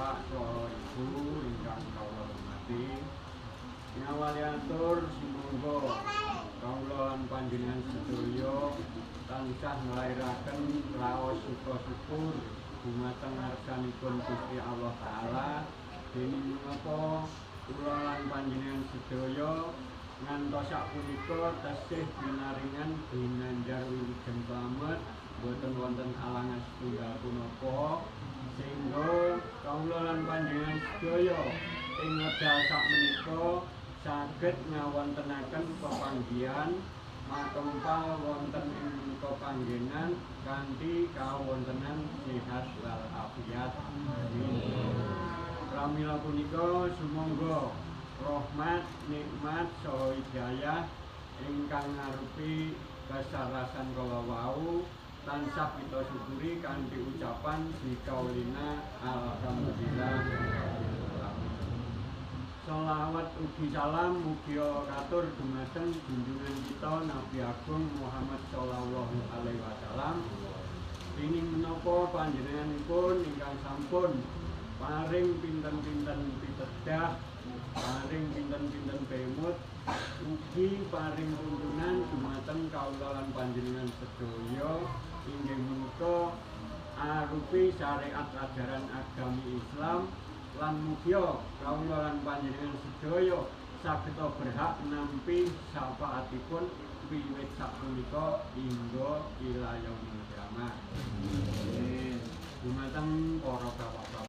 bapak saha ibu ingkang kawula hormati. Ngawali atur sumangga kawula lan panjenengan sedaya tansah nglairaken raos suka syukur dumateng ngarsanipun Gusti Allah Taala dening menapa kula lan panjenengan sedaya ngantos sapunika tesih pinaringan ginanjar wilujeng slamet boten wonten alangan setunggal punapa sehingga kawula lan panjenengan sedaya ing wekdal sakmenika saged ngawontenaken pepanggihan makempal wonten ing menika panggenan kanthi kawontenan sehat walafiat. Amin. Pramila punika sumangga rahmat, nikmat saha hidayah ingkang ngarupi kesarasan kala wau tansah kita syukuri kanthi ucapan bikaulina alhamdulillah. Sholawat ugi salam mugia katur dumateng junjungan kita Nabi Agung Muhammad sallallahu alaihi wasallam. Dening menapa panjenenganipun ingkang sampun paring pinten-pinten pitedah, paring pinten-pinten pemut, ugi paring tuntunan dumateng kawula lan panjenengan sedaya inggih menika arupi syariat ajaran agami Islam lan mugia kawula lan panjenengan sedaya saged berhak nampi syafaatipun wiwit sapunika hingga ila yaumil kiamah. Dumateng para bapak-bapak